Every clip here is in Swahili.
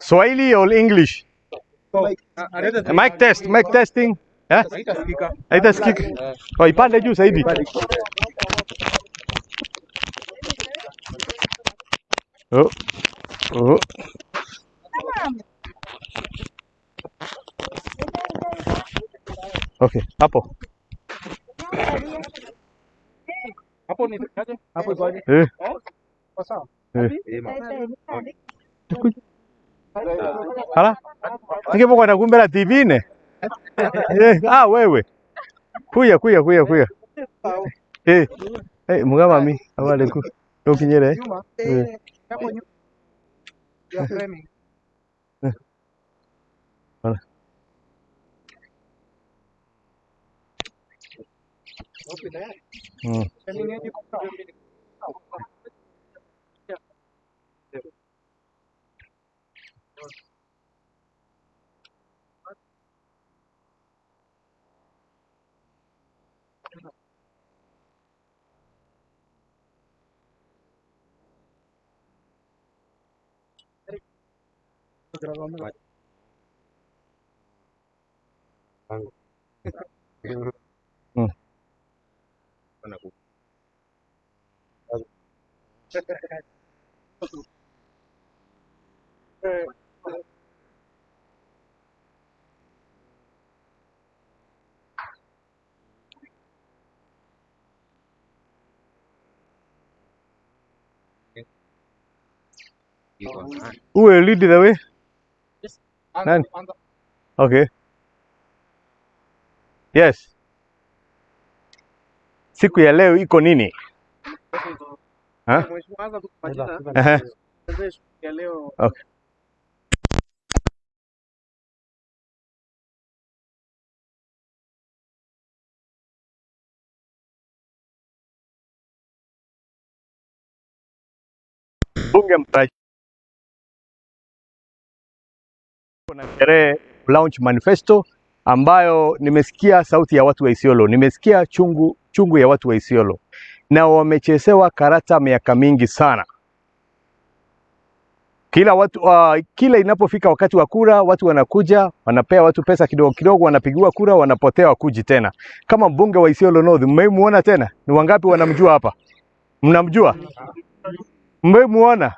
Swahili or English? Mic test, mic testing. Eh? Haitasikika. Oh, ipande juu zaidi. Oh. Oh. Okay, hapo. Hapo ni aje? Hapo iko aje? Eh. Kwa sawa. Eh. Hala? Ningepo kwa kumbe la TV ne? Eh, ah wewe. Kuya kuya kuya kuya. Eh. Eh, mugaba mi abale ku. Okinyere. Eh. Hapo nyuma. Ya framing. Hala. Mm. Mm. Who will lead the way? Nani? Okay. Yes. Siku ya leo iko nini? Ha? Okay. Bunge mtarajiwa na sherehe launch manifesto ambayo nimesikia sauti ya watu wa Isiolo, nimesikia chungu chungu ya watu wa Isiolo, na wamechezewa karata miaka mingi sana. Kila watu kila inapofika wakati wa kura, watu wanakuja, wanapea watu pesa kidogo kidogo, wanapigiwa kura, wanapotea, wakuji tena. Kama mbunge wa Isiolo North, mmemuona tena? Ni wangapi wanamjua hapa? Mnamjua? Mmemuona?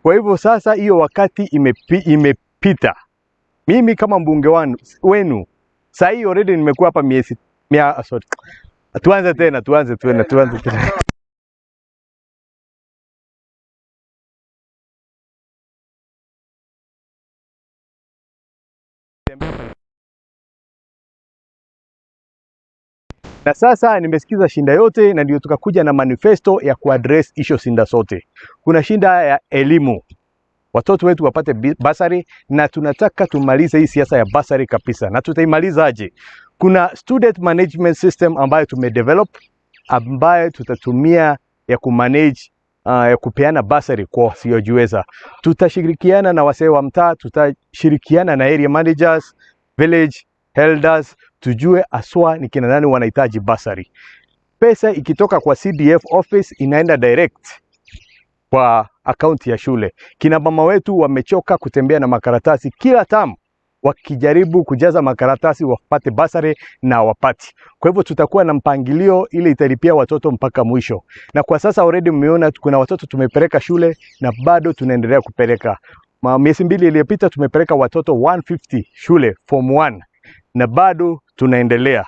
Kwa hivyo sasa hiyo wakati imepita. Mimi kama mbunge wenu saa hii already nimekuwa hapa miezi mia, sorry. Tuanze tena, tuanze tena, tuanze tena. Na sasa nimesikiza shinda yote na ndio tukakuja na manifesto ya kuaddress hizo shinda zote. Kuna shinda ya elimu. Watoto wetu wapate basari na tunataka tumalize hii siasa ya basari kabisa. Na tutaimaliza aje? Kuna student management system ambayo tumedevelop ambayo tutatumia ya kumanage ya kupeana basari kwa wasiojiweza. Tutashirikiana na wasee wa mtaa, tutashirikiana na area managers, village elders, tujue aswa ni kina nani wanahitaji basari. Pesa ikitoka kwa CDF office inaenda direct kwa akaunti ya shule. Kina mama wetu wamechoka kutembea na makaratasi kila tamu wakijaribu kujaza makaratasi wapate basari na wapati. Kwa hivyo tutakuwa na mpangilio ili italipia watoto mpaka mwisho. Na kwa sasa already mmeona kuna watoto tumepeleka shule na bado tunaendelea kupeleka. Miezi mbili iliyopita tumepeleka watoto 150 shule form 1 na bado tunaendelea.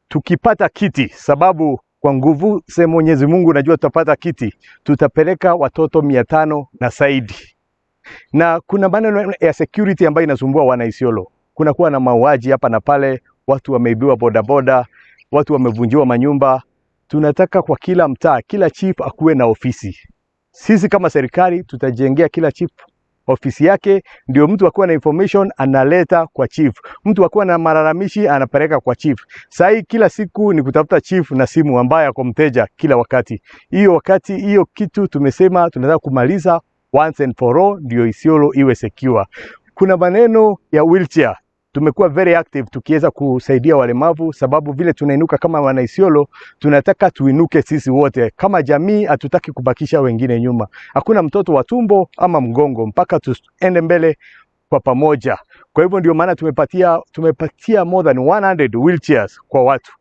Tukipata kiti, sababu kwa nguvu se Mwenyezi Mungu najua tutapata kiti, tutapeleka watoto 500 na zaidi. Na kuna maneno ya security ambayo inasumbua wana Isiolo. Kuna kuwa na mauaji hapa na pale, watu wameibiwa bodaboda, watu wamevunjiwa manyumba. Tunataka kwa kila mtaa, kila chief akuwe na ofisi. Sisi kama serikali tutajengea kila chief ofisi yake, ndio mtu akiwa na information analeta kwa chief, mtu akiwa na malalamishi anapeleka kwa chief. Sasa kila siku ni kutafuta chief na simu ambaye ako mteja kila wakati. Hiyo wakati hiyo kitu tumesema tunataka kumaliza once and for all, ndio Isiolo iwe secure. Kuna maneno ya wheelchair. Tumekuwa very active tukiweza kusaidia walemavu, sababu vile tunainuka kama wana Isiolo, tunataka tuinuke sisi wote kama jamii, hatutaki kubakisha wengine nyuma. Hakuna mtoto wa tumbo ama mgongo, mpaka tuende mbele kwa pamoja. Kwa hivyo ndio maana tumepatia more than 100 wheelchairs kwa watu.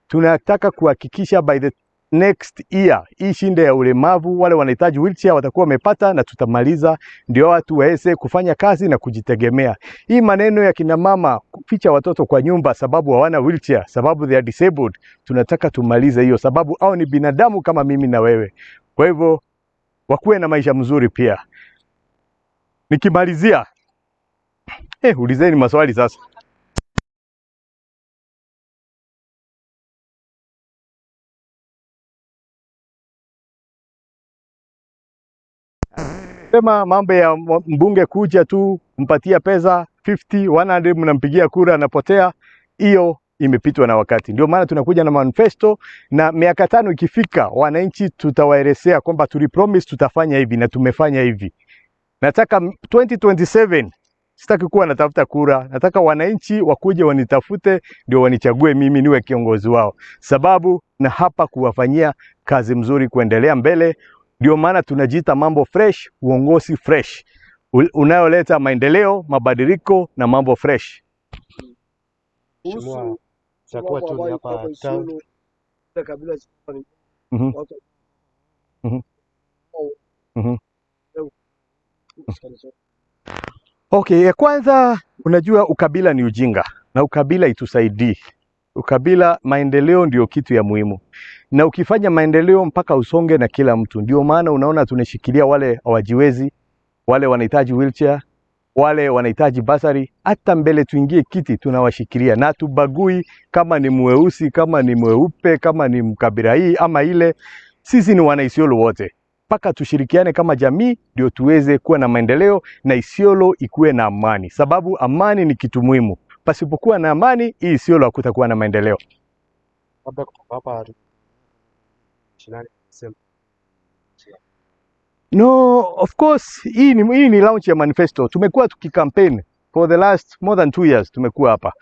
Tunataka kuhakikisha by the next year hii shinda ya ulemavu, wale wanahitaji wheelchair watakuwa wamepata, na tutamaliza, ndio watu waweze kufanya kazi na kujitegemea. Hii maneno ya kina mama kuficha watoto kwa nyumba sababu hawana wheelchair, sababu they are disabled, tunataka tumalize hiyo, sababu hao ni binadamu kama mimi na wewe. Kwa hivyo wakuwe na maisha mzuri pia. Nikimalizia, ulizeni maswali sasa. Sema mambo ya mbunge kuja tu mpatia pesa 50, 100, mnampigia kura anapotea, hiyo imepitwa na wakati. Ndio maana tunakuja na manifesto, na miaka 5 ikifika, wananchi tutawaelezea kwamba tulipromise tutafanya hivi na tumefanya hivi. Nataka 2027 sitaki kuwa natafuta kura, nataka wananchi wakuje wanitafute ndio wanichague mimi niwe kiongozi wao, sababu na hapa kuwafanyia kazi mzuri kuendelea mbele. Ndio maana tunajiita mambo fresh, uongozi fresh unayoleta maendeleo, mabadiliko na mambo fresh. Mheshimiwa, Kuhusu tutakuwa mambo tu ni ambayo iko hapa hapa town. Isiolo, ile kabila ni watu au Okay, ya kwanza, unajua ukabila ni ujinga na ukabila itusaidii. Ukabila, maendeleo ndio kitu ya muhimu, na ukifanya maendeleo mpaka usonge na kila mtu. Ndio maana unaona tunashikilia wale hawajiwezi, wale wanahitaji wheelchair, wale wanahitaji basari. Hata mbele tuingie kiti tunawashikilia na tubagui kama ni mweusi, kama ni mweupe, kama ni mkabila hii ama ile. Sisi ni wana Isiolo wote, mpaka tushirikiane kama jamii ndio tuweze kuwa na maendeleo na Isiolo ikuwe na amani, sababu amani ni kitu muhimu. Pasipokuwa na amani, hii Isiolo hakutakuwa na maendeleo. Labda kutoka hapa mashinani sema. No, of course, hii ni launch ya manifesto. Tumekuwa tukicampaign for the last more than 2 years, tumekuwa hapa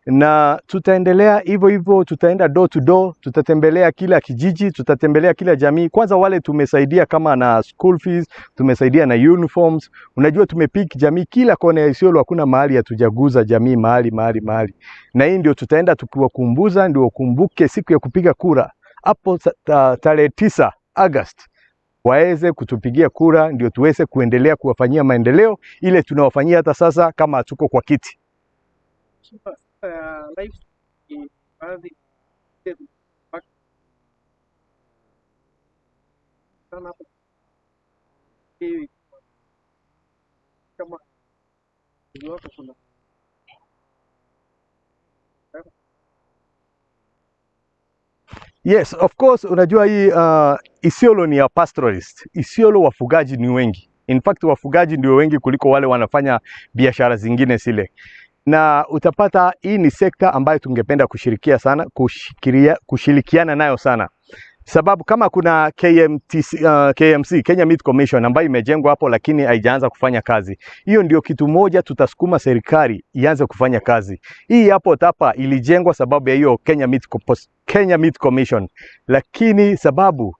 na tutaendelea hivyo hivyo, tutaenda door to door, tutatembelea kila kijiji, tutatembelea kila jamii. Kwanza wale tumesaidia kama na school fees, tumesaidia na uniforms. Unajua tumepick jamii kila kona ya Isiolo, hakuna mahali hatujaguza jamii mahali mahali mahali, na hii ndio tutaenda tukiwakumbuza, ndio wakumbuke siku ya kupiga kura hapo tarehe 9 August waweze kutupigia kura, ndio tuweze kuendelea kuwafanyia maendeleo ile tunawafanyia hata sasa kama hatuko kwa kiti. Life ni baadhi sana hapo kama wako kuna Yes, of course, unajua hii Isiolo ni ya pastoralist. Isiolo wafugaji ni wengi. In fact, wafugaji ndio wengi kuliko wale wanafanya biashara zingine zile. Na utapata hii ni sekta ambayo tungependa kushirikia sana, kushirikiana nayo sana. Sababu kama kuna KMTC, KMC, Kenya Meat Commission ambayo imejengwa hapo lakini haijaanza kufanya kazi. Hiyo ndio kitu moja tutasukuma serikali ianze kufanya kazi. Hii hapo hapa ilijengwa sababu ya hiyo Kenya Meat Commission. Lakini sababu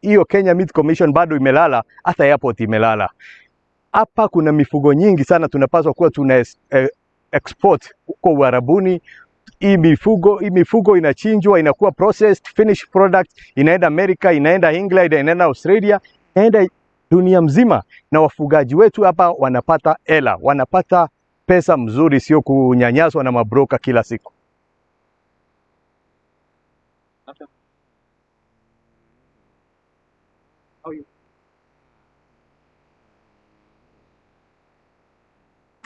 hiyo Kenya Meat Commission bado imelala, hata airport imelala. Hapa kuna mifugo nyingi sana tunapaswa kuwa tuna export huko Uarabuni. Hii mifugo inachinjwa, inakuwa processed, finished product, inaenda America, inaenda England, inaenda Australia, inaenda dunia mzima, na wafugaji wetu hapa wanapata hela, wanapata pesa mzuri, sio kunyanyaswa na mabroka kila siku.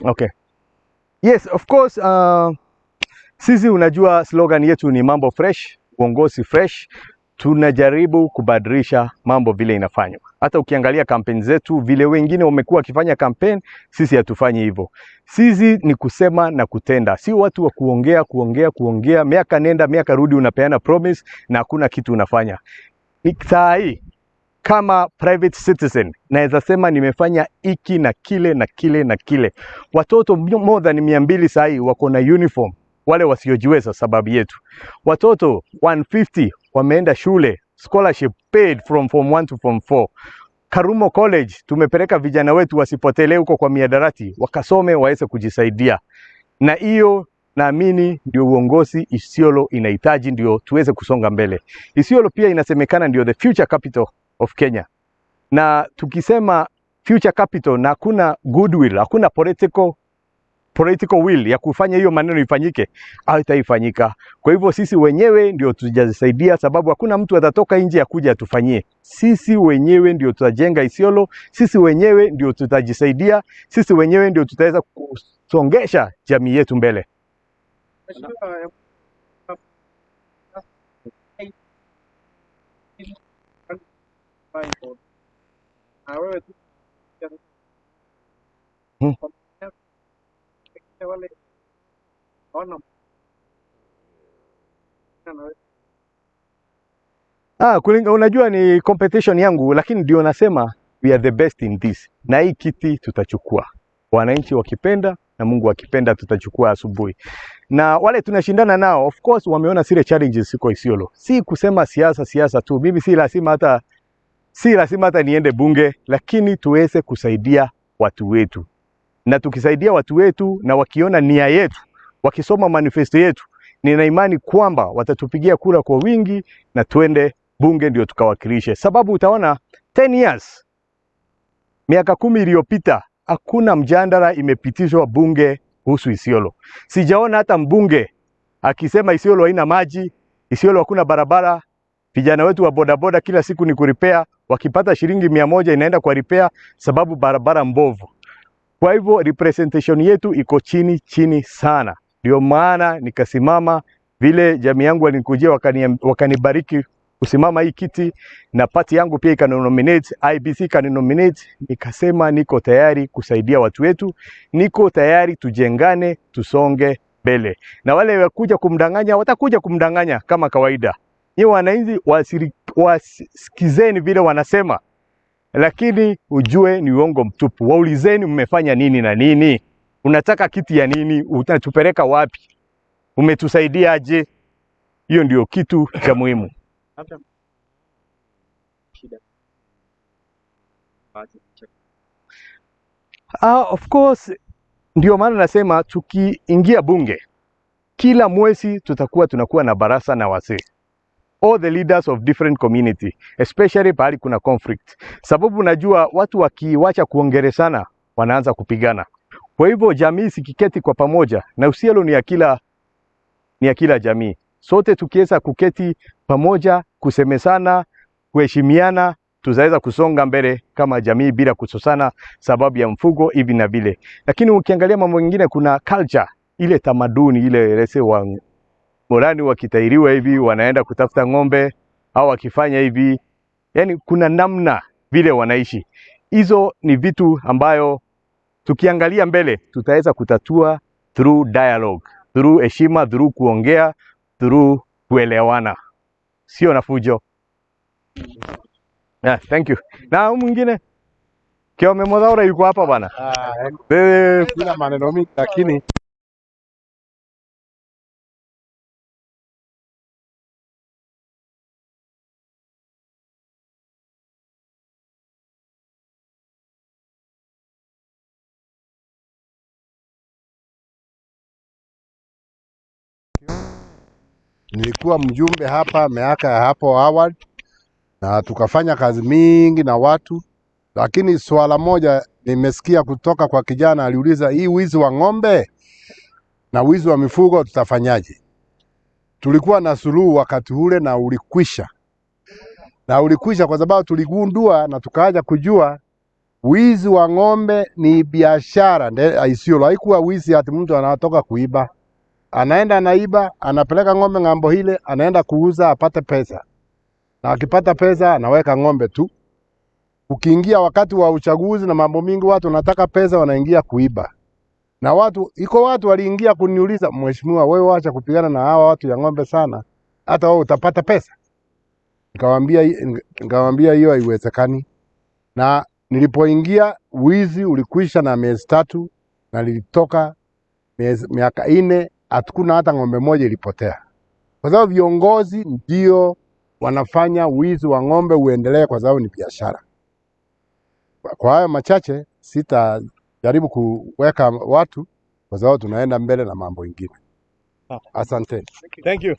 Okay. Yes, of course, sisi unajua slogan yetu ni mambo fresh, uongozi fresh. Tunajaribu kubadilisha mambo vile inafanywa. Hata ukiangalia kampeni zetu vile wengine wamekuwa wakifanya kampeni, sisi hatufanyi hivyo. Sisi ni kusema na kutenda, si watu wa kuongea kuongea kuongea, miaka nenda miaka rudi, unapeana promise na hakuna kitu unafanya. Ni saa hii Kama private citizen naweza sema nimefanya hiki na kile na kile na kile. Watoto more than 200 sahi wako na uniform, wale wasiojiweza sababu yetu. Watoto 150 wameenda shule, scholarship paid from form 1 to form 4. Karumo College tumepeleka vijana wetu wasipotelee huko kwa miadarati, wakasome waweze kujisaidia. Na hiyo naamini ndio uongozi Isiolo inahitaji, ndio tuweze kusonga mbele. Isiolo pia inasemekana ndio the future capital of Kenya, na tukisema future capital na hakuna goodwill, hakuna political will ya kufanya hiyo maneno ifanyike, haitaifanyika. Kwa hivyo sisi wenyewe ndio tujasaidia, sababu hakuna mtu atatoka nje ya kuja atufanyie. Sisi wenyewe ndio tutajenga Isiolo, sisi wenyewe ndio tutajisaidia, sisi wenyewe ndio tutaweza kusongesha jamii yetu mbele. Mheshimiwa, na wewe tu wale hawana na wewe. Unajua ni competition yangu, lakini ndio nasema we are the best in this. Na hii kiti tutachukua. Wananchi wakipenda na Mungu akipenda tutachukua asubuhi. Na wale tunashindana nao of course wameona zile challenges siko Isiolo. Si kusema siasa siasa tu. Mimi si lazima hata niende bunge, lakini tuweze kusaidia watu wetu. Na tukisaidia watu wetu na wakiona nia yetu, wakisoma manifesto yetu, nina imani kwamba watatupigia kura kwa wingi na tuende bunge ndio tukawakilishe. Sababu utaona 10 years, miaka 10 iliyopita, hakuna mjadala imepitishwa bunge kuhusu Isiolo. Sijaona hata mbunge akisema Isiolo haina maji, Isiolo hakuna barabara. Vijana wetu wa bodaboda kila siku ni kuripea, wakipata shilingi 100 inaenda kwa repair sababu barabara mbovu. Kwa hivyo representation yetu iko chini chini sana. Ndio maana nikasimama vile jamii yangu walinikujia wakanibariki kusimama hii kiti, na party yangu pia ikanominate, IBC ikanominate. Nikasema niko tayari kusaidia watu wetu, niko tayari tujengane, tusonge mbele. Na wale wakuja kumdanganya watakuja kumdanganya kama kawaida. Ni wananchi wasikizeni vile wanasema, lakini ujue ni uongo mtupu. Waulizeni mmefanya nini na nini? Unataka kiti ya nini? Utatupeleka wapi? Umetusaidia aje? Hiyo ndio kitu cha muhimu. Of course ndio maana nasema tukiingia bunge kila mwezi tutakuwa tunakuwa na barasa na wazee, all the leaders of different community, especially pahali kuna conflict. Sababu najua watu wakiwacha kuongeleshana wanaanza kupigana. Kwa hivyo jamii sikiketi kwa pamoja, na Isiolo ni ya kila jamii. Sote tukiweza kuketi pamoja, kusemesana, kuheshimiana, tutaweza kusonga mbele kama jamii bila kusosana sababu ya mfugo hivi na vile. Lakini ukiangalia mambo mengine, kuna culture, ile tamaduni ile lese wa Morani wakitairiwa hivi wanaenda kutafuta ng'ombe au wakifanya hivi, yani kuna namna vile wanaishi. Hizo ni vitu ambayo tukiangalia mbele tutaweza kutatua through dialogue, through heshima, through kuongea, through kuelewana, sio na fujo. Yeah, thank you. Na mwingine Kiome Muthaura yuko hapa bwana. Bila maneno mingi lakini nilikuwa mjumbe hapa miaka ya hapo awali na tukafanya kazi mingi na watu, lakini swala moja nimesikia kutoka kwa kijana aliuliza, hii wizi wa ng'ombe na wizi wa mifugo tutafanyaje? Tulikuwa na suluhu wakati ule na ulikwisha. Na ulikwisha kwa sababu tuligundua na tukaanza kujua wizi wa ng'ombe ni biashara Isiolo. Haikuwa wizi ati mtu anatoka kuiba. Anaenda anaiba, anapeleka ng'ombe ng'ambo ile, anaenda kuuza apate pesa. Na akipata pesa anaweka ng'ombe tu. Ukiingia wakati wa uchaguzi na mambo mingi, watu wanataka pesa, wanaingia kuiba. Na watu, iko watu waliingia kuniuliza, mheshimiwa wewe acha kupigana na hawa watu ya ng'ombe sana, hata wewe utapata pesa. Nikamwambia hiyo haiwezekani. Na nilipoingia wizi ulikwisha na miezi 3, na nilitoka miaka 4, hatukuna hata ng'ombe moja ilipotea. Kwa sababu viongozi ndio wanafanya wizi wa ng'ombe uendelee, kwa sababu ni biashara. Kwa hayo machache, sitajaribu kuweka watu kwa sababu tunaenda mbele na mambo ingine. Asante. Thank you.